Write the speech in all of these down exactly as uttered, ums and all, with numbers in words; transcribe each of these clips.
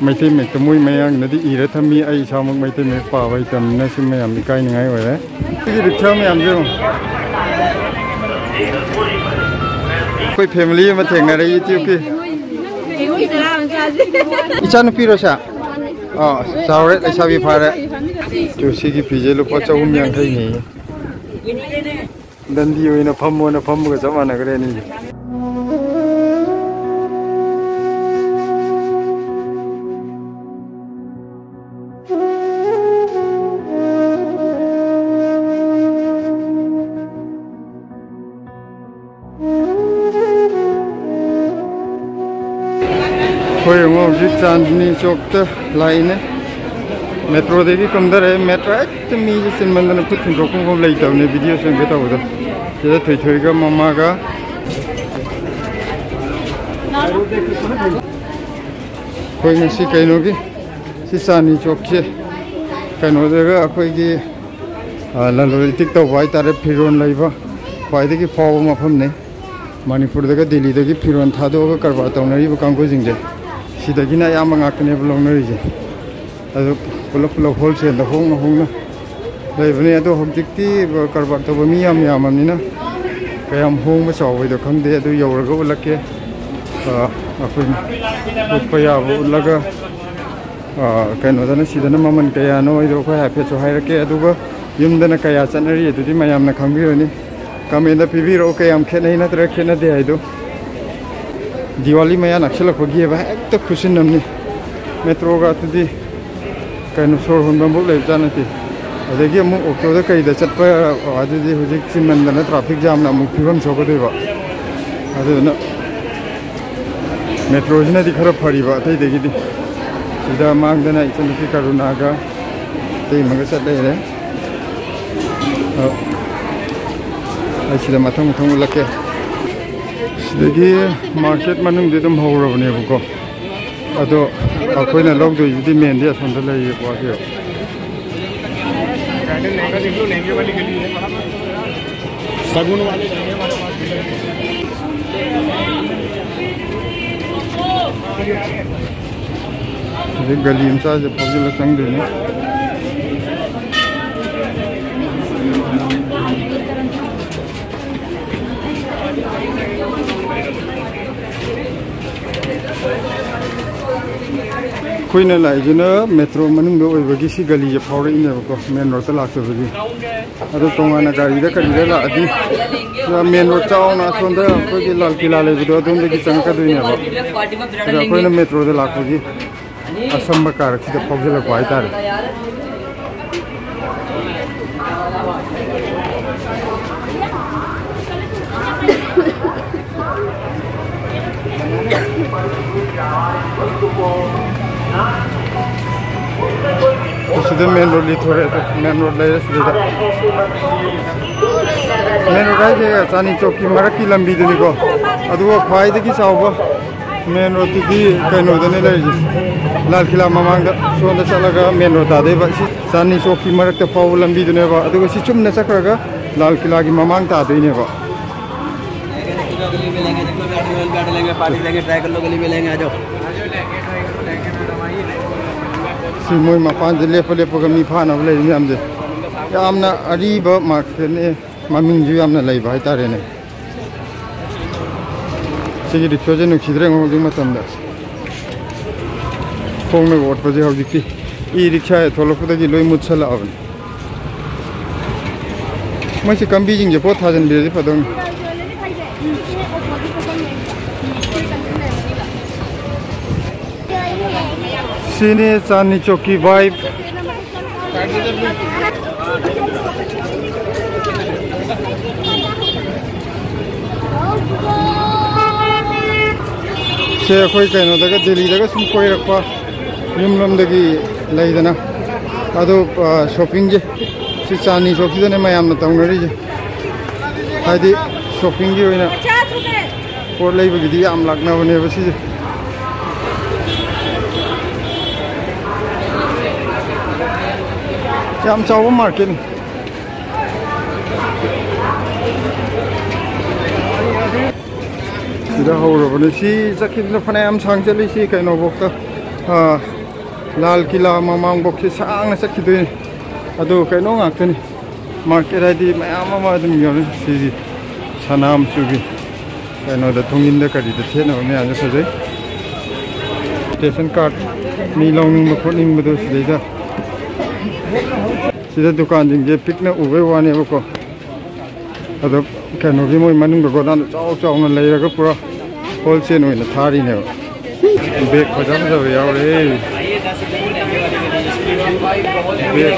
ꯃꯩꯇꯩ ꯃꯌꯦꯛꯇ ꯃꯣꯏ ꯃꯌꯥꯡꯅꯗꯤ ꯏꯔ ꯊꯝꯃꯤ, ꯑꯩ ꯏꯁꯥꯃꯛ ꯃꯩꯇꯩ ꯃꯌꯦꯛ ꯄꯥꯕ ꯍꯩꯇꯕꯅꯤꯅ ꯁꯤ ꯃꯌꯥꯝ ꯏꯀꯥꯏꯅꯤꯡꯉꯥꯏ ꯑꯣꯏꯔꯦ꯫ ꯁꯤꯒꯤ ꯔꯤꯛꯁꯥ ꯃꯌꯥꯝꯁꯦ ꯌꯦꯡꯉꯨ꯫ ꯑꯩꯈꯣꯏ ꯐꯦꯃꯤꯂꯤ ꯑꯃ ꯊꯦꯡꯅꯔꯦ YouTubeꯀꯤ꯫ ꯏꯆꯥꯅꯨꯄꯤꯔꯣ ꯁꯦ? ꯑꯥ, ꯆꯥꯎꯔꯦ, ꯂꯩꯁꯥꯕꯤ ꯐꯥꯔꯦ꯫ ꯇꯨ, ꯁꯤꯒꯤ ꯐꯤꯁꯦ ꯂꯨꯄꯥ ꯆꯍꯨꯝ ꯌꯥꯡꯈꯩꯅꯦꯌꯦ꯫ ꯗꯟꯗꯤ ꯑꯣꯏꯅ ꯐꯝꯃꯣꯅ ꯐꯝꯕꯒ ꯆꯞ ꯃꯥꯟꯅꯈ꯭ꯔꯦ ꯑꯅꯤꯁꯦ꯫ ꯑꯩꯈꯣꯏ ꯑꯃꯨꯛ ꯍꯧꯖꯤꯛ ꯆꯥꯟꯗꯅꯤ ꯆꯧꯛꯇ ꯂꯥꯛꯏꯅꯦ꯫ ꯃꯦꯇ꯭ꯔꯣꯗꯒꯤ ꯀꯨꯝꯊꯔꯛꯑꯦ꯫ ꯃꯦꯇ꯭ꯔꯣ ꯍꯦꯛꯇ ꯃꯤꯁꯦ ꯆꯤꯟꯃꯟꯗꯅ ꯈꯨꯠ ꯊꯤꯟꯗꯣꯛꯐꯝ ꯂꯩꯇꯕꯅꯦ ꯚꯤꯗꯤꯑꯣ ꯁꯦꯝꯒꯦ ꯇꯧꯕꯗ꯫ ꯁꯤꯗ ꯊꯣꯏꯊꯣꯏꯒ ꯃꯃꯥꯒ꯫ ꯑꯩꯈꯣꯏ ꯉꯁꯤ ꯀꯩꯅꯣꯒꯤ ꯁꯤ ꯆꯥꯟꯗꯅꯤ ꯆꯧꯛꯁꯦ ꯀꯩꯅꯣꯗꯒ ꯑꯩꯈꯣꯏꯒꯤ, ꯑ, ꯂꯂꯣꯟ ꯏꯇꯤꯛ ꯇꯧꯕ ꯍꯥꯏꯇꯥꯔꯦ, ꯐꯤꯔꯣꯜ ꯂꯩꯕ ꯈ꯭ꯋꯥꯏꯗꯒꯤ ꯐꯥꯎꯕ ꯃꯐꯝꯅꯤ꯫ ꯃꯅꯤꯄꯨꯔꯗꯒ ꯗꯤꯜꯂꯤꯗꯒꯤ ꯐꯤꯔꯣꯜ ꯊꯥꯗꯣꯛꯑꯒ ꯀꯔꯕꯥꯔ ꯇꯧꯅꯔꯤꯕ ꯀꯥꯡꯕꯨꯁꯤꯡꯁꯦ ꯁꯤꯗꯒꯤꯅ ꯑꯌꯥꯝꯕ ꯉꯥꯛꯇꯅꯦꯕ ꯂꯧꯅꯔꯤꯁꯦ꯫ ꯑꯗꯨ ꯄꯨꯂꯞ ꯄꯨꯂꯞ ꯍꯣꯜꯁꯦꯜꯗ ꯍꯣꯡꯅ ꯍꯣꯡꯅ ꯂꯩꯕꯅꯦ꯫ ꯑꯗꯣ ꯍꯧꯖꯤꯛꯇꯤ ꯀꯔꯕꯥꯔ ꯇꯧꯕ ꯃꯤ ꯌꯥꯝ ꯌꯥꯝꯃꯕꯅꯤꯅ ꯀꯌꯥꯝ ꯍꯣꯡꯕ ꯆꯥꯎꯕꯩꯗꯣ ꯈꯪꯗꯦ꯫ ꯑꯗꯨ ꯌꯧꯔꯒ ꯎꯠꯂꯛꯀꯦ꯫ ꯑ, ꯑꯩꯈꯣꯏꯅ ꯎꯠꯄ ꯌꯥꯕ ꯎꯠꯂꯒ, ꯑ, ꯀꯩꯅꯣꯗꯅ, ꯁꯤꯗꯅ ꯃꯃꯜ ꯀꯌꯥꯅꯣ ꯍꯥꯏꯗꯣ ꯑꯩꯈꯣꯏ ꯍꯥꯏꯐꯦꯠꯁꯨ ꯍꯥꯏꯔꯛꯀꯦ꯫ ꯑꯗꯨꯒ ꯌꯨꯝꯗꯅ ꯀꯌꯥ ꯆꯠꯅꯔꯤ ꯑꯗꯨꯗꯤ ꯃꯌꯥꯝꯅ ꯈꯪꯕꯤꯔꯅꯤ꯫ ꯀꯃꯦꯟꯗ ꯄꯤꯕꯤꯔꯛꯑꯣ, ꯀꯌꯥꯝ ꯈꯦꯠꯅꯩ ꯅꯠꯇ꯭ꯔꯒ ꯈꯦꯠꯅꯗꯦ ꯍꯥꯏꯗꯣ꯫ ꯗꯤꯋꯥꯂꯤ ꯃꯌꯥ ꯅꯛꯁꯤꯜꯂꯛꯄꯒꯤ ꯍꯥꯏꯕ ꯍꯦꯛꯇ ꯈꯨꯠꯁꯤꯟꯅꯕꯅꯤ꯫ ꯃꯦꯇ꯭ꯔꯣꯒ ꯑꯗꯨꯗꯤ ꯀꯩꯅꯣ, ꯁꯣꯔ ꯍꯣꯟꯕ ꯑꯃꯐꯥꯎ ꯂꯩꯕꯖꯥꯠ ꯅꯠꯇꯦ꯫ ꯑꯗꯒꯤ ꯑꯃꯨꯛ ꯑꯣꯛꯇꯣꯗ ꯀꯩꯗ ꯆꯠꯄ, ꯑꯗꯨꯗꯤ ꯍꯧꯖꯤꯛ ꯆꯤꯟꯃꯟꯗꯅ ꯇ꯭ꯔꯥꯐꯤꯛ ꯖꯥꯝꯅ ꯑꯃꯨꯛ ꯐꯤꯕꯝ ꯁꯣꯛꯀꯗꯣꯏꯕ꯫ ꯑꯗꯨꯗꯨꯅ ꯃꯦꯇ꯭ꯔꯣꯁꯤꯅꯗꯤ ꯈꯔ ꯐꯔꯤꯕ ꯑꯇꯩꯗꯒꯤꯗꯤ꯫ ꯁꯤꯗ ꯃꯥꯡꯗꯅ ꯏꯆꯟꯅꯨꯄꯤ ꯀꯔꯨꯅꯥꯒ ꯏꯇꯩꯃꯒ ꯆꯠ ꯂꯩꯔꯦ꯫ ꯑ, ꯑꯩ ꯁꯤꯗ ꯃꯊꯪ ꯃꯊꯪ ꯎꯠꯂꯛꯀꯦ꯫ ꯁꯤꯗꯒꯤ ꯃꯥꯔꯀꯦꯠ ꯃꯅꯨꯡꯗꯤ ꯑꯗꯨꯝ ꯍꯧꯔꯕꯅꯦꯕꯀꯣ꯫ ꯑꯗꯣ ꯑꯩꯈꯣꯏꯅ ꯂꯧꯗꯣꯏꯁꯤꯗꯤ ꯃꯦꯟꯗꯤ ꯑꯁꯣꯝꯗ ꯂꯩꯌꯦꯀꯣ꯫ ꯑꯗꯨ ꯍꯧꯖꯤꯛ ꯒꯂꯤ ꯃꯆꯥꯁꯦ ꯐꯥꯎꯖꯤꯜꯂ ꯆꯪꯗꯣꯏꯅꯦ꯫ ꯑꯩꯈꯣꯏꯅ ꯂꯥꯛꯏꯁꯤꯅ ꯃꯦꯇ꯭ꯔꯣ ꯃꯅꯨꯡꯗ ꯑꯣꯏꯕꯒꯤ ꯁꯤ ꯒꯂꯤꯁꯦ ꯐꯥꯎꯔꯛꯏꯅꯦꯕꯀꯣ, ꯃꯦꯟ ꯔꯣꯗꯇ ꯂꯥꯛꯇꯕꯒꯤ꯫ ꯑꯗꯣ ꯇꯣꯉꯥꯟꯅ ꯒꯥꯔꯤꯗ ꯀꯔꯤꯗ ꯂꯥꯛꯑꯗꯤ ꯃꯦꯟ ꯔꯣꯗ ꯆꯥꯎꯅ ꯑꯁꯣꯝꯗ ꯑꯩꯈꯣꯏꯒꯤ ꯂꯥꯜ ꯀꯤꯂꯥ ꯂꯩꯕꯗꯣ ꯑꯗꯣꯝꯗꯒꯤ ꯆꯪꯉꯛꯀꯗꯣꯏꯅꯦꯕ꯫ ꯑꯗꯣ ꯑꯩꯈꯣꯏꯅ ꯃꯦꯇ꯭ꯔꯣꯗ ꯂꯥꯛꯄꯒꯤ ꯑꯁꯝꯕ ꯀꯥꯔꯛꯁꯤꯗ ꯐꯥꯎꯖꯤꯜꯂꯛꯄ ꯍꯥꯏꯇꯥꯔꯦ꯫ ꯁꯤꯗ ꯃꯦꯟ ꯔꯣꯗ ꯂꯤꯊꯣꯔꯛꯑꯦ, ꯃꯦꯟ ꯔꯣꯗ ꯂꯩꯔꯦ ꯁꯤꯗ꯫ ꯃꯦꯟ ꯔꯣꯗ ꯍꯥꯏꯁꯦ ꯆꯥꯟꯗꯅꯤ ꯆꯧꯛꯀꯤ ꯃꯔꯛꯀꯤ ꯂꯝꯕꯤꯗꯨꯅꯤꯀꯣ꯫ ꯑꯗꯨꯒ ꯈ꯭ꯋꯥꯏꯗꯒꯤ ꯆꯥꯎꯕ ꯃꯦꯟ ꯔꯣꯗꯇꯨꯗꯤ ꯀꯩꯅꯣꯗꯅꯦ ꯂꯩꯔꯤꯁꯦ, ꯂꯥꯜ ꯀꯤꯂꯥ ꯃꯃꯥꯡꯗ꯫ ꯁꯣꯝꯗ ꯆꯠꯂꯒ ꯃꯦꯟ ꯔꯣꯗ ꯇꯥꯗꯣꯏꯕ꯫ ꯁꯤ ꯆꯥꯟꯗꯅꯤ ꯆꯧꯛꯀꯤ ꯃꯔꯛꯇ ꯐꯥꯎꯕ ꯂꯝꯕꯤꯗꯨꯅꯦꯕ꯫ ꯑꯗꯨꯒ ꯁꯤ ꯆꯨꯝꯅ ꯆꯠꯈ꯭ꯔꯒ ꯂꯥꯜ ꯀꯤꯂꯥꯒꯤ ꯃꯃꯥꯡ ꯇꯥꯗꯣꯏꯅꯦꯕ꯫ गली में लेंगे, बैठ लेंगे, बैठ लेंगे, ट्राई कर लो, गली में लेंगे, आ जाओ। ꯁꯤ ꯃꯣꯏ ꯃꯄꯥꯟꯗ ꯂꯦꯞꯄ ꯂꯦꯞꯄꯒ ꯃꯤ ꯐꯥꯅꯕ ꯂꯩꯔꯤ ꯃꯌꯥꯝꯁꯦ꯫ ꯌꯥꯝꯅ ꯑꯔꯤꯕ ꯃꯥꯔꯀꯦꯠꯅꯦ, ꯃꯃꯤꯡꯁꯨ ꯌꯥꯝꯅ ꯂꯩꯕ ꯍꯥꯏꯇꯥꯔꯦꯅꯦ꯫ ꯁꯤꯒꯤ ꯔꯤꯛꯁꯣꯁꯦ ꯅꯨꯡꯁꯤꯗ꯭ꯔꯦ ꯍꯧꯖꯤꯛ ꯃꯇꯝꯗ꯫ ꯈꯣꯡꯅꯒ ꯑꯣꯠꯄꯁꯦ ꯍꯧꯖꯤꯛꯇꯤ ꯏ ꯔꯤꯛꯁꯥ ꯊꯣꯛꯂꯛꯄꯗꯒꯤ ꯂꯣꯏ ꯃꯨꯠꯁꯜꯂꯛꯑꯕꯅꯤ꯫ ꯃꯣꯏꯁꯤ ꯀꯝꯕꯤꯁꯤꯡꯁꯦ ꯄꯣꯠ ꯊꯥꯖꯤꯟꯕꯤꯔꯗꯤ ꯐꯗꯧꯅꯤ꯫ ꯁꯤꯅꯤ ꯆꯥꯟꯗꯅꯤ ꯆꯧꯛꯀꯤ ꯚꯥꯏꯕ꯫ ꯁꯦ ꯑꯩꯈꯣꯏ ꯀꯩꯅꯣꯗꯒ, ꯗꯦꯜꯂꯤꯗꯒ ꯁꯨꯝ ꯀꯣꯏꯔꯛꯄ, ꯌꯨꯝꯂꯣꯝꯗꯒꯤ ꯂꯩꯗꯅ, ꯑꯗꯣ, ꯑ, ꯁꯣꯞꯄꯤꯡꯁꯦ ꯁꯤ ꯆꯥꯟꯗꯅꯤ ꯆꯧꯛꯁꯤꯗꯅꯦ ꯃꯌꯥꯝꯅ ꯇꯧꯅꯔꯤꯁꯦ꯫ ꯍꯥꯏꯗꯤ ꯁꯣꯞꯄꯤꯡꯒꯤ ꯑꯣꯏꯅ ꯄꯣꯠ ꯂꯩꯕꯒꯤꯗꯤ ꯌꯥꯝ ꯂꯥꯛꯅꯕꯅꯦꯕ ꯁꯤꯁꯦ꯫ ꯌꯥꯝ ꯆꯥꯎꯕ ꯃꯥꯔꯀꯦꯠꯅꯤ꯫ ꯁꯤꯗ ꯍꯧꯔꯕꯅꯦ꯫ ꯁꯤ ꯆꯠꯈꯤꯕꯗꯨꯅ ꯐꯅꯌꯥꯝ ꯁꯥꯡ ꯆꯠꯂꯤ꯫ ꯁꯤ ꯀꯩꯅꯣꯐꯧꯗ, ꯑꯥ, ꯂꯥꯜ ꯀꯤꯂꯥ ꯃꯃꯥꯡꯕꯣꯛꯁꯦ ꯁꯥꯡꯅ ꯆꯠꯈꯤꯗꯣꯏꯅꯤ꯫ ꯑꯗꯨ ꯀꯩꯅꯣ ꯉꯥꯛꯇꯅꯤ, ꯃꯥꯔꯀꯦꯠ ꯍꯥꯏꯗꯤ ꯃꯌꯥꯝ ꯑꯃ ꯑꯗꯨꯝ ꯌꯣꯜꯂꯤ꯫ ꯁꯤꯒꯤ ꯁꯅꯥ ꯃꯆꯨꯒꯤ ꯀꯩꯅꯣꯗ, ꯊꯣꯡꯖꯤꯟꯗ ꯀꯔꯤꯗ ꯊꯦꯠꯅꯕ ꯃꯌꯥꯝꯁꯦ ꯐꯖꯩ꯫ ꯔꯦꯁꯟ ꯀꯥꯔꯗ ꯃꯤ ꯂꯧꯅꯤꯡꯕ ꯈꯣꯠꯅꯤꯡꯕꯗꯣ ꯁꯤꯗꯩꯗ, ꯁꯤꯗ ꯗꯨꯀꯥꯟꯁꯤꯡꯁꯦ ꯄꯤꯛꯅ ꯎꯕꯩ ꯋꯥꯅꯦꯕꯀꯣ꯫ ꯑꯗꯣ ꯀꯩꯅꯣꯒꯤ ꯃꯣꯏ ꯃꯅꯨꯡꯗ ꯒꯣꯗꯥꯎꯟ ꯆꯥꯎ ꯆꯥꯎꯅ ꯂꯩꯔꯒ ꯄꯨꯔꯥ ꯍꯣꯜꯁꯦꯜ ꯑꯣꯏꯅ ꯊꯥꯔꯤꯅꯦꯕ꯫ ꯕꯦꯒ ꯐꯖ ꯐꯖꯕ ꯌꯥꯎꯔꯦ꯫ ꯕꯦꯒ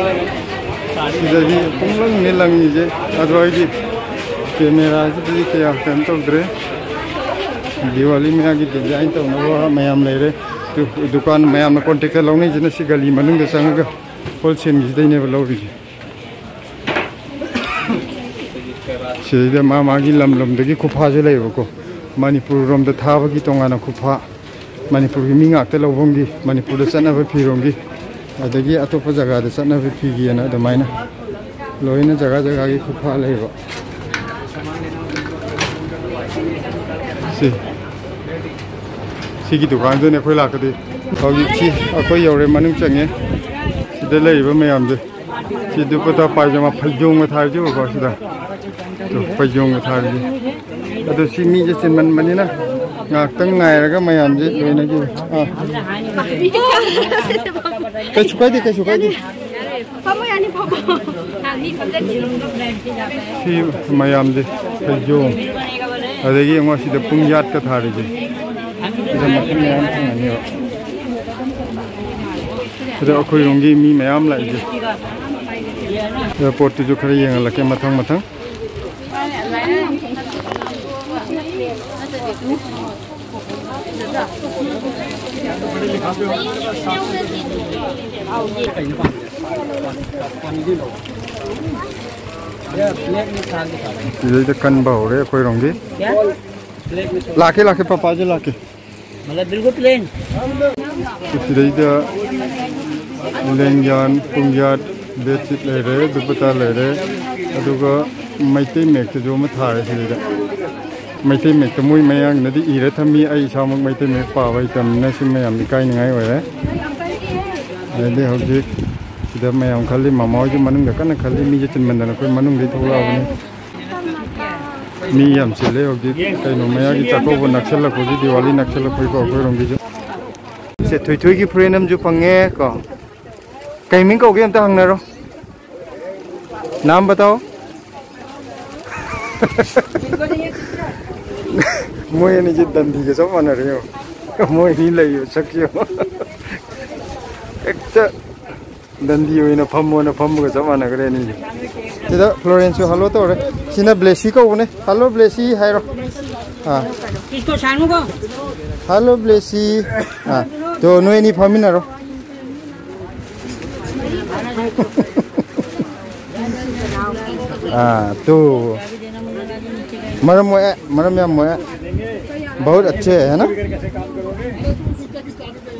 ꯁꯤꯗꯗꯤ ꯄꯨꯡꯂꯪꯅꯦ ꯂꯪꯉꯤꯁꯦ꯫ ꯑꯗꯣ ꯑꯩꯗꯤ ꯀꯦꯃꯦꯔꯥꯁꯤꯗꯗꯤ ꯀꯌꯥ ꯀꯩꯅꯣ ꯇꯧꯗ꯭ꯔꯦ꯫ ꯗꯤꯋꯥꯂꯤ ꯃꯌꯥꯒꯤ ꯗꯤꯖꯥꯏꯟ ꯇꯧꯅꯕ ꯃꯌꯥꯝ ꯂꯩꯔꯦ꯫ ꯗꯨ-, ꯗꯨꯀꯥꯟ ꯃꯌꯥꯝꯅ ꯀꯣꯟꯇꯦꯛꯇ ꯂꯧꯅꯩꯁꯤꯅ ꯁꯤ ꯒꯂꯤ ꯃꯅꯨꯡꯗ ꯆꯪꯉꯒ ꯍꯣꯜꯁꯦꯜꯒꯤꯁꯤꯗꯩꯅꯦꯕ ꯂꯧꯔꯤꯁꯦ꯫ ꯁꯤꯗꯩꯗ ꯃꯥ ꯃꯥꯒꯤ ꯂꯝ ꯂꯝꯗꯒꯤ ꯈꯨꯐꯥꯁꯨ ꯂꯩꯌꯦꯕꯀꯣ꯫ ꯃꯅꯤꯄꯨꯔ ꯔꯣꯝꯗ ꯊꯥꯕꯒꯤ ꯇꯣꯉꯥꯟꯅ ꯈꯨꯐꯥ, ꯃꯅꯤꯄꯨꯔꯒꯤ ꯃꯤ ꯉꯥꯛꯇ ꯂꯧꯐꯝꯒꯤ, ꯃꯅꯤꯄꯨꯔꯗ ꯆꯠꯅꯕ ꯐꯤꯔꯣꯝꯒꯤ, ꯑꯗꯒꯤ ꯑꯇꯣꯞꯄ ꯖꯒꯥꯗ ꯆꯠꯅꯕ ꯐꯤꯒꯤꯅ ꯑꯗꯨꯃꯥꯏꯅ ꯂꯣꯏꯅ ꯖꯒꯥ ꯖꯒꯥꯒꯤ ꯈꯨꯐꯥ ꯂꯩꯕ꯫ ꯁꯤ, ꯁꯤꯒꯤ ꯗꯨꯀꯥꯟꯗꯨꯅꯦ ꯑꯩꯈꯣꯏ ꯂꯥꯛꯀꯗꯣꯏ꯫ ꯍꯧꯖꯤꯛꯁꯤ ꯑꯩꯈꯣꯏ ꯌꯧꯔꯦ, ꯃꯅꯨꯡ ꯆꯪꯉꯦ꯫ ꯁꯤꯗ ꯂꯩꯔꯤꯕ ꯃꯌꯥꯝꯁꯦ, ꯁꯤ ꯗꯨꯄꯇꯥ, ꯄꯥꯏꯖꯃꯥ, ꯐꯩꯖꯣꯝꯒ ꯊꯥꯔꯤꯁꯦ ꯎꯔꯕꯣ ꯁꯤꯗ? ꯇꯨ, ꯐꯩꯖꯣꯝꯒ ꯊꯥꯔꯤꯁꯦ꯫ ꯑꯗꯣ ꯁꯤ ꯃꯤꯁꯦ ꯆꯤꯟꯃꯟꯕꯅꯤꯅ ꯉꯥꯏꯍꯥꯛꯇꯪ ꯉꯥꯏꯔꯒ ꯃꯌꯥꯝꯁꯦ ꯂꯣꯏꯅꯈꯤꯕ꯫ ꯑꯥ꯫ ꯀꯩꯁꯨ ꯀꯥꯏꯗꯦ, ꯀꯩꯁꯨ ꯀꯥꯏꯗꯦ꯫ ꯐꯝꯃꯣ ꯌꯥꯅꯤ, ꯐꯝꯃꯣ꯫ ꯁꯤ ꯃꯌꯥꯝꯁꯦ ꯐꯩꯖꯣꯝ, ꯑꯗꯒꯤ ꯌꯦꯡꯉꯣ ꯁꯤꯗ ꯄꯨꯡ ꯌꯥꯠꯀ ꯊꯥꯔꯤꯁꯦ꯫ ꯁꯤꯗ ꯃꯈꯜ ꯃꯌꯥꯝ ꯐꯪꯒꯅꯦꯕ꯫ ꯁꯤꯗ ꯑꯩꯈꯣꯏꯔꯣꯝꯒꯤ ꯃꯤ ꯃꯌꯥꯝ ꯂꯥꯛꯏꯁꯦ꯫ ꯁꯤꯗ ꯄꯣꯠꯇꯨꯁꯨ ꯈꯔ ꯌꯦꯡꯍꯜꯂꯛꯀꯦ ꯃꯊꯪ ꯃꯊꯪ꯫ ꯁꯤꯗꯩꯗ ꯀꯟꯕ ꯍꯧꯔꯦ ꯑꯩꯈꯣꯏꯔꯣꯝꯒꯤ꯫ ꯂꯥꯛꯀꯦ, ꯂꯥꯛꯀꯦ, ꯄꯄꯥꯁꯨ ꯂꯥꯛꯀꯦ꯫ मतलब बिल्कुल प्लेन। ꯁꯤꯗꯩꯗ ꯂꯦꯡꯌꯥꯟ, ꯄꯨꯡꯌꯥꯠ, ꯕꯦꯗꯁꯤꯠ ꯂꯩꯔꯦ, ꯗꯨꯄꯇꯥ ꯂꯩꯔꯦ, ꯑꯗꯨꯒ ꯃꯩꯇꯩ ꯃꯌꯦꯛꯇꯁꯨ ꯑꯃ ꯊꯥꯔꯦ ꯁꯤꯗꯩꯗ꯫ ꯃꯩꯇꯩ ꯃꯌꯦꯛꯇ ꯃꯣꯏ ꯃꯌꯥꯡꯅꯗꯤ ꯏꯔ ꯊꯝꯃꯤ, ꯑꯩ ꯏꯁꯥꯃꯛ ꯃꯩꯇꯩ ꯃꯌꯦꯛ ꯄꯥꯕ ꯍꯩꯇꯕꯅꯤꯅ ꯁꯤ ꯃꯌꯥꯝ ꯏꯀꯥꯏꯅꯤꯡꯉꯥꯏ ꯑꯣꯏꯔꯦ꯫ ꯑꯗꯩꯗꯤ ꯍꯧꯖꯤꯛ ꯁꯤꯗ ꯃꯌꯥꯝ ꯈꯜꯂꯤ, ꯃꯃꯥ ꯍꯣꯏꯁꯨ ꯃꯅꯨꯡꯗ ꯀꯟꯅ ꯈꯜꯂꯤ, ꯃꯤꯁꯦ ꯆꯤꯟꯃꯟꯗꯅ ꯑꯩꯈꯣꯏ ꯃꯅꯨꯡꯗꯒꯤ ꯊꯣꯛꯂꯛꯑꯕꯅꯤ꯫ ꯃꯤ ꯌꯥꯝ ꯆꯤꯜꯂꯦ ꯍꯧꯖꯤꯛ, ꯀꯩꯅꯣ ꯃꯌꯥꯒꯤ ꯆꯥꯛꯀꯧꯕ ꯅꯛꯁꯜꯂꯛꯄꯒꯤ, ꯗꯤꯋꯥꯂꯤ ꯅꯛꯁꯜꯂꯛꯄꯒꯤꯀꯣ ꯑꯩꯈꯣꯏꯔꯣꯝꯒꯤꯁꯨ꯫ ꯁꯦ ꯊꯣꯏꯊꯣꯏꯒꯤ ꯐ꯭ꯔꯦꯟ ꯑꯃꯁꯨ ꯐꯪꯉꯦ ꯀꯣ꯫ ꯀꯩ ꯃꯤꯡ ꯀꯧꯒꯦ ꯑꯝꯇ ꯍꯪꯅꯔꯣ꯫ ꯅꯥꯝ ꯕꯇꯥꯎ꯫ ꯃꯣꯏ ꯑꯅꯤꯁꯦ ꯗꯟꯗꯤꯒ ꯆꯞ ꯃꯥꯟꯅꯔꯦ ꯌꯦꯡꯉꯣ꯫ ꯃꯣꯏ ꯑꯅꯤ ꯂꯩꯕ ꯁꯛꯁꯦ ꯌꯦꯡꯉꯣ꯫ ꯍꯦꯛꯇ ꯗꯟꯗꯤ ꯑꯣꯏꯅ ꯐꯝꯃꯣꯅ ꯐꯝꯕꯒ ꯆꯞ ꯃꯥꯟꯅꯈ꯭ꯔꯦ ꯑꯅꯤꯁꯦ꯫ ꯁꯤꯗ ꯐ꯭ꯂꯣꯔꯦꯟꯁꯁꯨ ꯍꯜꯂꯣ ꯇꯧꯔꯦ꯫ ꯁꯤꯅ ꯕ꯭ꯂꯦꯁꯤ ꯀꯧꯕꯅꯦ꯫ ꯍꯜꯂꯣ ꯕ꯭ꯂꯦꯁꯤ ꯍꯥꯏꯔꯣ꯫ ꯑꯥ꯫ ꯍꯜꯂꯣ ꯕ꯭ꯂꯦꯁꯤ꯫ ꯑꯥ꯫ ꯇꯣ ꯅꯣꯏ ꯑꯅꯤ ꯐꯝꯃꯤꯟꯅꯔꯣ꯫ ꯑꯥ ꯇꯨ꯫ ꯃꯔꯝ ꯃꯣꯛꯑꯦ, ꯃꯔꯝ ꯌꯥꯝ ꯃꯣꯛꯑꯦ꯫ ꯕꯍꯨꯠ ꯑꯆꯦ ꯍꯦ ꯅꯥ?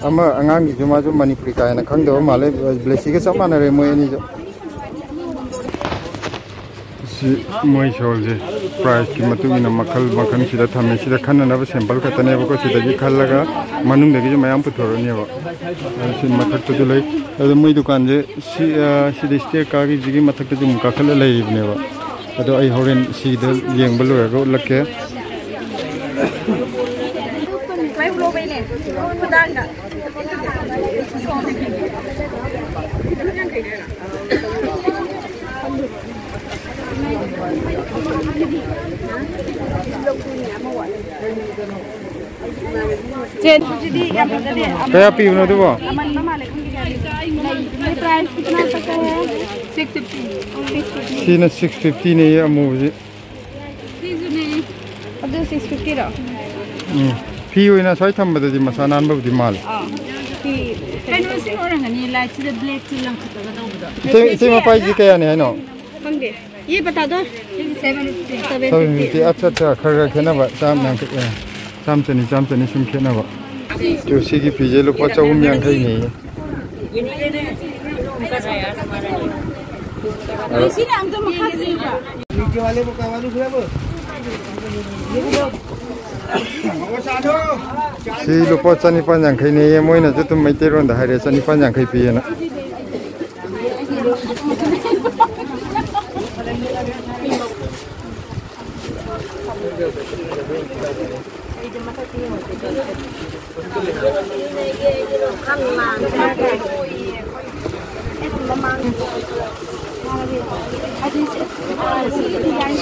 ꯑꯃ ꯑꯉꯥꯡꯒꯤꯁꯨ ꯃꯥꯁꯨ ꯃꯅꯤꯄꯨꯔꯤ ꯀꯥ ꯍꯦꯟꯅ ꯈꯪꯗꯕ ꯃꯥꯜꯂꯦ꯫ ꯕ꯭ꯂꯦꯁꯤꯒ ꯆꯞ ꯃꯥꯟꯅꯔꯦ ꯃꯣꯏ ꯑꯅꯤꯁꯨ꯫ ꯁꯤ ꯃꯣꯏ ꯁꯣꯜꯁꯦ ꯄ꯭ꯔꯥꯏꯁꯀꯤ ꯃꯇꯨꯡ ꯏꯟꯅ ꯃꯈꯜ ꯃꯈꯜ ꯁꯤꯗ ꯊꯝꯃꯦ꯫ ꯁꯤꯗ ꯈꯟꯅꯅꯕ ꯁꯦꯝꯄꯜ ꯈꯛꯇꯅꯦꯕꯀꯣ꯫ ꯁꯤꯗꯒꯤ ꯈꯜꯂꯒ ꯃꯅꯨꯡꯗꯒꯤꯁꯨ ꯃꯌꯥꯝ ꯄꯨꯊꯣꯔꯛꯅꯦꯕ꯫ ꯑꯗꯨ ꯁꯤ ꯃꯊꯛꯇꯁꯨ ꯂꯩ꯫ ꯑꯗꯣ ꯃꯣꯏ ꯗꯨꯀꯥꯟꯁꯦ ꯁꯤ, ꯑ, ꯁꯤꯗ ꯁ꯭ꯇꯦꯌꯔ ꯀꯥꯈꯤꯕꯁꯤꯒꯤ ꯃꯊꯛꯇꯁꯨ ꯑꯃꯨꯛ ꯀꯥꯈꯠꯂ ꯂꯩꯔꯤꯕꯅꯦꯕ꯫ ꯑꯗꯣ ꯑꯩ ꯍꯣꯔꯦꯟ ꯁꯤꯗ ꯌꯦꯡꯕ ꯂꯣꯏꯔꯒ ꯎꯠꯂꯛꯀꯦ꯫ ꯆꯦ, ꯑꯗꯨꯗꯤ ꯌꯥꯝ ꯐꯖꯗꯦ꯫ ꯀꯌꯥ ꯄꯤꯕꯅꯣ ꯑꯗꯨꯕꯣ? ꯑꯃꯟꯕ ꯃꯥꯜꯂꯦ, ꯈꯪꯗꯦ ꯀꯌꯥ ꯄꯤꯕꯅꯣ꯫ ꯂꯩ, ꯂꯩ꯫ Price ꯀꯤꯇꯅꯥ ꯇꯛ ꯍꯥꯏ? Six fifty꯫ ꯁꯤꯅ ꯁꯤꯛꯁ ꯐꯤꯐꯇꯤꯅꯦꯌꯦ ꯑꯃꯨꯕꯁꯤ꯫ ꯁꯤꯁꯨꯅꯦ꯫ ꯑꯗꯨ ꯁꯤꯛꯁ ꯐꯤꯐꯇꯤꯔꯣ? ꯎꯝ꯫ ꯐꯤ ꯑꯣꯏꯅ ꯁ꯭ꯋꯥꯏ ꯊꯝꯕꯗꯗꯤ ꯃꯁꯥ ꯅꯥꯟꯕꯕꯨꯗꯤ ꯃꯥꯜꯂꯦ꯫ ꯑꯥ꯫ ꯐꯤ ꯀꯩꯅꯣꯁꯤ ꯑꯣꯏꯔꯝꯒꯅꯤ, ꯂꯥꯏꯠꯁꯤꯗ ꯕ꯭ꯂꯦꯛꯁꯤ ꯂꯪꯈꯠꯂꯒ ꯇꯧꯕꯗꯣ꯫ ꯏꯇꯩ, ꯏꯇꯩ ꯃꯄꯥꯏꯁꯤ ꯀꯌꯥꯅꯤ ꯍꯥꯏꯅꯣ? ꯈꯪꯗꯦ꯫ ꯌꯦ ꯕꯇꯥ ꯗꯣ꯫ Seven fifty꯫ Seven fifty꯫ ꯑꯠꯆꯥ, ꯑꯠꯆꯥ, ꯈꯔ ꯈꯔ ꯈꯦꯠꯅꯕ꯫ ꯆꯥꯝ ꯌꯥꯡꯈꯩ, ꯑꯦ, ꯆꯥꯝ ꯆꯅꯤ, ꯆꯥꯝ ꯆꯅꯤ ꯁꯨꯝ ꯈꯦꯠꯅꯕ꯫ ꯇꯨ, ꯁꯤꯒꯤ ꯐꯤꯁꯦ ꯂꯨꯄꯥ ꯆꯍꯨꯝ ꯌꯥꯡꯈꯩꯅꯦꯌꯦ꯫ ꯁꯤꯅ ꯑꯝꯇ ꯃꯈꯥ ꯆꯠꯂꯨꯕ꯫ ꯁꯤ ꯂꯨꯄꯥ ꯆꯅꯤꯄꯥꯟ ꯌꯥꯡꯈꯩꯅꯦꯌꯦ, ꯃꯣꯏꯅꯁꯨ ꯑꯗꯨꯝ ꯃꯩꯇꯩꯔꯣꯟꯗ ꯍꯥꯏꯔꯦ, ꯆꯅꯤꯄꯥꯟ ꯌꯥꯡꯈꯩ ꯄꯤꯌꯦꯅ꯫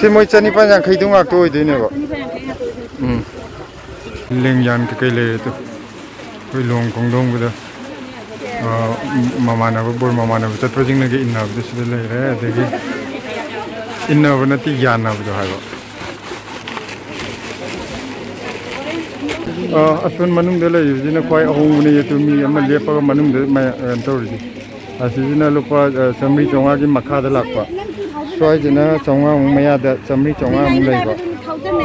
ꯁꯤ ꯃꯣꯏ ꯆꯅꯤꯄꯥꯟ ꯌꯥꯡꯈꯩꯗꯨ ꯉꯥꯛꯇ ꯑꯣꯏꯗꯣꯏꯅꯦꯕ꯫ ꯎꯝ꯫ ꯂꯦꯡꯌꯥꯟ ꯀꯩꯀꯩ ꯂꯩꯔꯦ ꯇꯨ꯫ ꯑꯩꯈꯣꯏ ꯂꯨꯍꯣꯡ ꯈꯣꯡꯗꯣꯡꯕꯗ, ꯑ, ꯃꯃꯥꯟꯅꯕ, ꯕꯣꯔ ꯃꯃꯥꯟꯅꯕ ꯆꯠꯄꯁꯤꯡꯅꯒ ꯏꯟꯅꯕꯗꯨ ꯁꯤꯗ ꯂꯩꯔꯦ꯫ ꯑꯗꯒꯤ ꯏꯟꯅꯕ ꯅꯠꯇꯦ, ꯌꯥꯟꯅꯕꯗꯣ ꯍꯥꯏꯕ꯫ ꯑ, ꯑꯁꯣꯝ ꯃꯅꯨꯡꯗ ꯂꯩꯔꯤꯕꯁꯤꯅ ꯈ꯭ꯋꯥꯏ ꯑꯍꯣꯡꯕꯅꯦ꯫ ꯑꯗꯨ ꯃꯤ ꯑꯃ ꯂꯦꯞꯄꯒ ꯃꯅꯨꯡꯗ ꯃꯌꯥ-, ꯀꯩꯅꯣ ꯇꯧꯔꯤꯁꯦ꯫ ꯑꯁꯤꯁꯤꯅ ꯂꯨꯄꯥ, ꯑ, ꯆꯥꯝꯃꯔꯤ ꯆꯥꯝꯃꯉꯥꯒꯤ ꯃꯈꯥꯗ ꯂꯥꯛꯄ꯫ ꯁ꯭ꯋꯥꯏꯁꯤꯅ ꯆꯥꯝꯃꯉꯥꯃꯨꯛ ꯃꯌꯥꯗ, ꯆꯥꯝꯃꯔꯤ ꯆꯥꯝꯃꯉꯥꯃꯨꯛ ꯂꯩꯕ꯫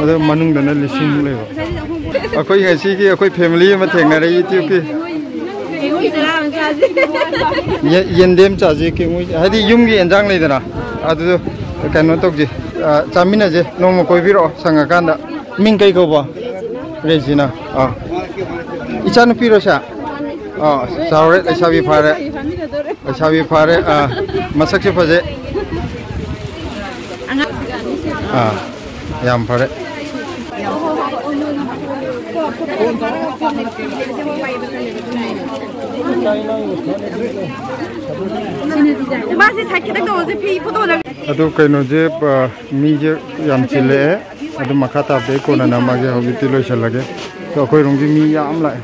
ꯑꯗꯣ ꯃꯅꯨꯡꯗꯅ ꯂꯤꯁꯤꯡꯃꯨꯛ ꯂꯩꯕ꯫ ꯑꯩꯈꯣꯏ ꯉꯁꯤꯒꯤ ꯑꯩꯈꯣꯏ family ꯑꯃ ꯊꯦꯡꯅꯔꯦ YouTubeꯀꯤ꯫ ꯌꯦ-, ꯌꯦꯟꯗꯦꯝ ꯆꯥꯁꯤ ꯀꯦꯡꯉꯣꯏ, ꯍꯥꯏꯗꯤ ꯌꯨꯝꯒꯤ ꯑꯦꯟꯖꯥꯡ ꯂꯩꯗꯅ, ꯑꯗꯨꯗꯣ ꯀꯩꯅꯣ ꯇꯧꯁꯤ, ꯑ, ꯆꯥꯃꯤꯟꯅꯁꯦ꯫ ꯅꯣꯡꯃ ꯀꯣꯏꯕꯤꯔꯛꯑꯣ ꯁꯪꯉꯀꯥꯟꯗ꯫ ꯃꯤꯡ ꯀꯩ ꯀꯧꯕ? ꯔꯦꯖꯤꯅꯥ꯫ ꯑꯥ꯫ ꯏꯆꯥꯅꯨꯄꯤꯔꯣ ꯁꯦ? ꯑꯥ, ꯆꯥꯎꯔꯦ, ꯂꯩꯁꯥꯕꯤ ꯐꯥꯔꯦ꯫ ꯂꯩꯁꯥꯕꯤ ꯐꯥꯔꯦ꯫ ꯑꯥ, ꯃꯁꯛꯁꯨ ꯐꯖꯩ꯫ ꯑꯥ, ꯌꯥꯝ ꯐꯔꯦ꯫ ꯃꯥꯁꯦ ꯁꯥꯏꯠ ꯈꯤꯇꯪ ꯇꯧꯔꯁꯦ, ꯐꯤ ꯐꯣꯇꯣ ꯅꯝ-, ꯑꯗꯨ ꯀꯩꯅꯣꯁꯦ, ꯑ, ꯃꯤꯁꯦ ꯌꯥꯝ ꯆꯤꯜꯂꯛꯑꯦ꯫ ꯑꯗꯨ ꯃꯈꯥ ꯇꯥꯕꯗꯤ ꯑꯩ ꯀꯣꯟꯅ ꯅꯝꯃꯒꯦ, ꯍꯧꯖꯤꯛꯇꯤ ꯂꯣꯏꯁꯤꯜꯂꯒꯦ꯫ ꯑꯗꯣ ꯑꯩꯈꯣꯏꯔꯣꯝꯒꯤ ꯃꯤ ꯌꯥꯝ ꯂꯥꯛꯑꯦ꯫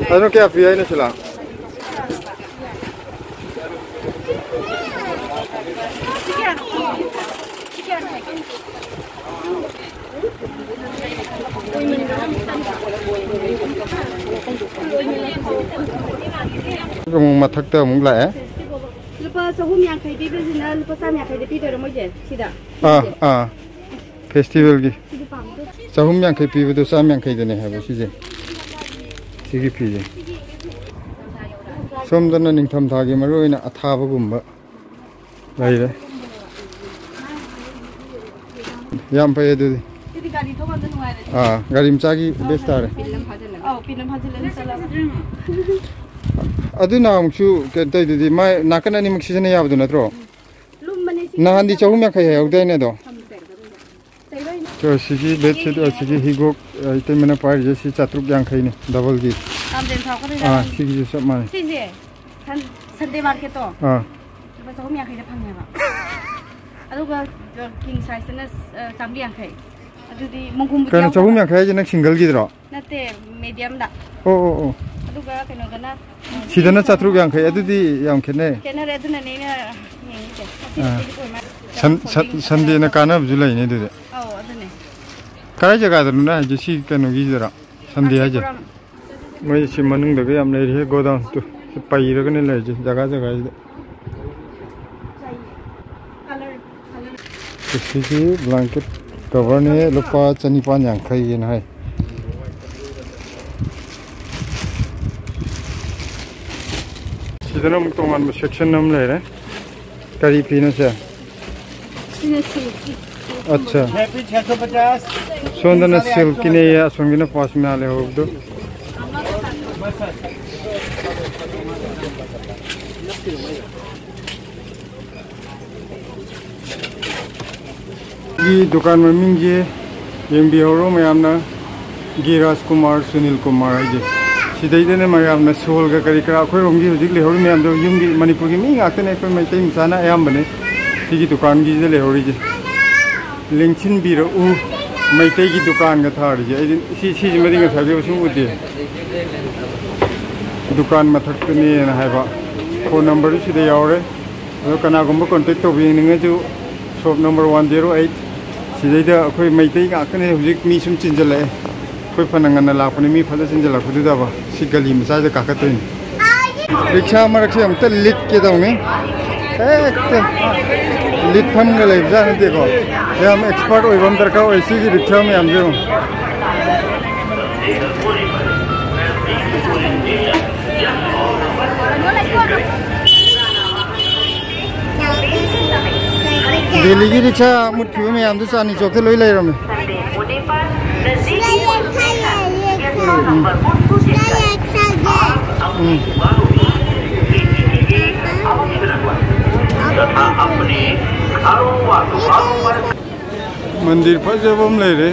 ꯑꯗꯨꯅ ꯀꯌꯥ ꯄꯤ ꯍꯥꯏꯅꯣ ꯁꯤꯂꯥ? ꯑꯃꯨꯛ ꯃꯊꯛꯇ ꯑꯃꯨꯛ ꯂꯥꯛꯑꯦ꯫ ꯂꯨꯄꯥ ꯆꯍꯨꯝ ꯌꯥꯡꯈꯩ ꯄꯤꯕꯁꯤꯅ ꯂꯨꯄꯥ ꯆꯥꯝ ꯌꯥꯡꯈꯩꯗ ꯄꯤꯗꯣꯏꯔꯣ ꯃꯣꯏꯁꯦ ꯁꯤꯗ? ꯑꯥ, ꯑꯥ꯫ ꯐꯦꯁꯇꯤꯚꯦꯜꯒꯤ ꯆꯍꯨꯝ ꯌꯥꯡꯈꯩ ꯄꯤꯕꯗꯣ ꯆꯥꯝ ꯌꯥꯡꯈꯩꯗꯅꯦ ꯍꯥꯏꯕ ꯁꯤꯁꯦ꯫ ꯁꯤꯒꯤ ꯐꯤꯁꯦ꯫ ꯁꯣꯝꯗꯅ ꯅꯤꯡꯊꯝꯊꯥꯒꯤ ꯃꯔꯨꯑꯣꯏꯅ ꯑꯊꯥꯕꯒꯨꯝꯕ ꯂꯩꯔꯦ꯫ ꯌꯥꯝ ꯐꯩ ꯑꯗꯨꯗꯤ꯫ ꯁꯤꯗꯤ ꯒꯥꯔꯤ ꯊꯧꯕ ꯑꯝꯇ ꯅꯨꯡꯉꯥꯏꯔꯦ꯫ ꯑꯥ, ꯒꯥꯔꯤ ꯃꯆꯥꯒꯤ ꯕꯦꯁ ꯇꯥꯔꯦ꯫ ꯄꯤꯜ ꯑꯃ ꯐꯥꯖꯤꯜꯂꯒ꯫ ꯑꯧ, ꯄꯤꯜ ꯑꯃ ꯐꯥꯖꯤꯜꯂꯒ ꯆꯠꯂꯕ꯫ ꯑꯗꯨ ꯅꯍꯥꯟꯃꯨꯛꯁꯨ ꯀꯩꯅꯣ ꯇꯧꯗꯣꯏꯗꯨꯗꯤ, ꯃꯥꯏ ꯅꯥꯀꯟ ꯑꯅꯤꯃꯛ ꯁꯤꯖꯤꯟꯅ ꯌꯥꯕꯗꯣ ꯅꯠꯇ꯭ꯔꯣ? ꯂꯨꯝꯕꯅꯦ ꯁꯤ꯫ ꯅꯍꯥꯟꯗꯤ ꯆꯍꯨꯝ ꯌꯥꯡꯈꯩ ꯍꯥꯏꯍꯧꯗꯥꯏꯅꯦ ꯑꯗꯣ? ꯆꯩꯔꯣꯏꯅꯦ꯫ ꯁꯤꯒꯤ ꯕꯦꯗꯁꯤꯠ, ꯑ, ꯁꯤꯒꯤ ꯍꯤꯒꯣꯛ, ꯑ, ꯏꯇꯩꯃꯅ ꯄꯥꯏꯔꯤꯁꯦ, ꯁꯤ ꯆꯥꯇ꯭ꯔꯨꯛ ꯌꯥꯡꯈꯩꯅꯦ, ꯗꯕꯜꯒꯤ꯫ ꯄꯥꯝꯗꯦ, ꯊꯥꯎ ꯈꯔ ꯑꯥ, ꯌꯥꯎꯔꯦ꯫ ꯁꯤꯒꯤꯁꯨ ꯆꯞ ꯃꯥꯟꯅꯩ꯫ ꯁꯤꯁꯦ ꯁꯟ-, ꯁꯟꯗꯦ ꯃꯥꯔꯀꯦꯠꯇꯣ ꯑꯥ꯫ ꯂꯨꯄꯥ ꯆꯍꯨꯝ ꯌꯥꯡꯈꯩꯗ ꯐꯪꯉꯦꯕ꯫ ꯑꯗꯨꯒ ꯀꯤꯡ ꯁꯥꯏꯖꯇꯅ, ꯑ, ꯆꯥꯝꯃꯔꯤ ꯌꯥꯡꯈꯩ꯫ ꯑꯗꯨꯗꯤ ꯃꯣꯡꯒꯨꯝꯕꯨꯗꯤ ꯀꯩꯅꯣ, ꯌꯥꯎꯗꯕ꯭ꯔꯥ? ꯆꯍꯨꯝ ꯌꯥꯡꯈꯩ ꯍꯥꯏꯁꯦ ꯅꯪ ꯁꯤꯡꯒꯜꯒꯤꯗꯨꯔꯣ? ꯅꯠꯇꯦ, ꯃꯦꯗꯤꯌꯝꯗ꯫ ꯑꯣ, ꯑꯣ, ꯑꯣ꯫ ꯑꯗꯨꯒ ꯀꯩꯅꯣꯗꯅ, ꯁꯤꯗꯅ ꯆꯥꯇ꯭ꯔꯨꯛ ꯌꯥꯡꯈꯩ, ꯑꯗꯨꯗꯤ ꯌꯥꯝ ꯈꯦꯠꯅꯩ꯫ ꯈꯦꯠꯅꯔꯦ, ꯑꯗꯨꯅꯅꯦ ꯑꯩꯅ ꯌꯦꯡꯉꯤꯁꯦ꯫ ꯑꯥ꯫ ꯁꯟ-, ꯁꯟ-, ꯁꯟꯗꯦꯅ ꯀꯥꯟꯅꯕꯁꯨ ꯂꯩꯅꯦ ꯑꯗꯨꯗꯤ꯫ ꯑꯧ, ꯑꯗꯨꯅꯦ꯫ ꯀꯗꯥꯏ ꯖꯒꯥꯗꯅꯣ ꯅꯪ ꯍꯥꯏꯁꯦ, ꯁꯤ ꯀꯩꯅꯣꯒꯤꯗꯨꯔꯣ? ꯁꯟꯗꯦ ꯍꯥꯏꯁꯦ? ꯀꯥꯟꯆꯤꯄꯨꯔꯝ꯫ ꯃꯣꯏ ꯁꯤ ꯃꯅꯨꯡꯗꯒ ꯌꯥꯝ ꯂꯩꯔꯤꯍꯦ, ꯒꯣꯗꯥꯎꯟ ꯇꯨ꯫ ꯁꯤ ꯄꯩꯔꯒꯅꯦ ꯂꯩꯔꯤꯁꯦ ꯖꯒꯥ ꯖꯒꯥꯁꯤꯗ꯫ ꯁꯤꯒꯤ ꯕ꯭ꯂꯥꯡꯀꯦꯠ ꯀꯚꯔꯅꯦ, ꯂꯨꯄꯥ ꯆꯅꯤꯄꯥꯟ ꯌꯥꯡꯈꯩꯒꯤꯅ ꯍꯥꯏ꯫ ꯁꯤꯗꯅ ꯑꯃꯨꯛ ꯇꯣꯉꯥꯟꯕ ꯁꯦꯛꯁꯟ ꯑꯃ ꯂꯩꯔꯦ꯫ ꯀꯔꯤ ꯐꯤꯅꯣ ꯁꯦ? ꯁꯤꯅ ꯁꯤꯜꯛꯀꯤ꯫ ꯑꯠꯆꯥ꯫ ꯁꯣꯝꯗꯅ ꯁꯤꯜꯛꯀꯤꯅꯦꯌꯦ, ꯑꯁꯣꯝꯒꯤꯅ ꯄꯥꯁꯃꯤꯅꯥ ꯂꯩꯍꯧꯕꯗꯣ꯫ ꯒꯤ ꯗꯨꯀꯥꯟ ꯃꯃꯤꯡꯁꯦ ꯌꯦꯡꯕꯤꯍꯧꯔꯣ ꯃꯌꯥꯝꯅ, ꯒꯤ ꯔꯥꯖꯀꯨꯃꯥꯔ, ꯁꯨꯅꯤꯜ ꯀꯨꯃꯥꯔ ꯍꯥꯏꯁꯦ꯫ ꯁꯤꯗꯩꯗꯅꯦ ꯃꯌꯥꯝꯅ ꯁꯣꯜꯒ ꯀꯔꯤ ꯀꯔꯥ ꯑꯩꯈꯣꯏꯔꯣꯝꯒꯤ ꯍꯧꯖꯤꯛ ꯂꯩꯍꯧꯔꯤ ꯃꯌꯥꯝꯗꯣ ꯌꯨꯝꯒꯤ ꯃꯅꯤꯄꯨꯔꯒꯤ ꯃꯤ ꯉꯥꯛꯇꯅꯦ, ꯑꯩꯈꯣꯏ ꯃꯩꯇꯩ ꯃꯆꯥꯅ ꯑꯌꯥꯝꯕꯅꯦ ꯁꯤꯒꯤ ꯗꯨꯀꯥꯟꯒꯤꯁꯤꯗ ꯂꯩꯍꯧꯔꯤꯁꯦ꯫ ꯂꯦꯡꯁꯤꯟꯕꯤꯔꯛꯎ꯫ ꯃꯩꯇꯩꯒꯤ ꯗꯨꯀꯥꯟꯒ ꯊꯥꯔꯤꯁꯦ ꯑꯩꯗꯤ ꯁꯤ, ꯁꯤꯁꯤꯃꯗꯤ ꯉꯁꯥꯏꯒꯤ ꯁꯨꯝ ꯎꯗꯦ꯫ ꯗꯨꯀꯥꯟ ꯃꯊꯛꯇꯅꯦꯅ ꯍꯥꯏꯕ꯫ ꯐꯣꯟ ꯅꯝꯕꯔꯁꯨ ꯁꯤꯗ ꯌꯥꯎꯔꯦ꯫ ꯑꯗꯣ ꯀꯅꯥꯒꯨꯝꯕ ꯀꯣꯟꯇꯦꯛ ꯇꯧꯕꯤꯅꯤꯡꯉꯁꯨ, shop number one zero eight. ꯁꯤꯗꯩꯗ ꯑꯩꯈꯣꯏ ꯃꯩꯇꯩ ꯉꯥꯛꯇꯅꯦ ꯍꯧꯖꯤꯛ ꯃꯤ ꯁꯨꯝ ꯆꯤꯟꯁꯤꯜꯂꯛꯑꯦ꯫ ꯑꯩꯈꯣꯏ ꯐꯅ ꯉꯟꯅ ꯂꯥꯛꯄꯅꯤ, ꯃꯤ ꯐꯖ ꯆꯤꯟꯁꯤꯜꯂꯛꯄꯗꯨꯗꯕ꯫ ꯁꯤ ꯒꯂꯤ ꯃꯆꯥꯁꯤꯗ ꯀꯥꯈꯠꯇꯣꯏꯅꯤ꯫ ꯔꯤꯛꯁꯥ ꯃꯔꯛꯁꯦ ꯑꯝꯇ ꯂꯤꯠꯀꯦ ꯇꯧꯅꯤ꯫ ꯍꯦꯛꯇ ꯂꯤꯠꯐꯝꯒ ꯂꯩꯕꯖꯥꯠ ꯅꯠꯇꯦꯀꯣ꯫ ꯌꯥꯝ ꯑꯦꯛꯁꯄꯔꯠ ꯑꯣꯏꯕ ꯑꯃ ꯗꯔꯀꯥꯔ ꯑꯣꯏ ꯁꯤꯒꯤ ꯔꯤꯛꯁꯥ ꯃꯌꯥꯝꯁꯦ ꯌꯦꯡꯉꯣ꯫ ꯗꯦꯜꯂꯤꯒꯤ ꯔꯤꯛꯁꯥ ꯃꯨꯠꯈꯤꯕ ꯃꯌꯥꯝꯗꯨ ꯆꯥꯟꯗꯅꯤ ꯆꯧꯛꯇ ꯂꯣꯏ ꯂꯩꯔꯝꯃꯦ꯫ ꯎꯝ꯫ ꯃꯟꯗꯤꯔ ꯐꯖꯕ ꯑꯃ ꯂꯩꯔꯦ꯫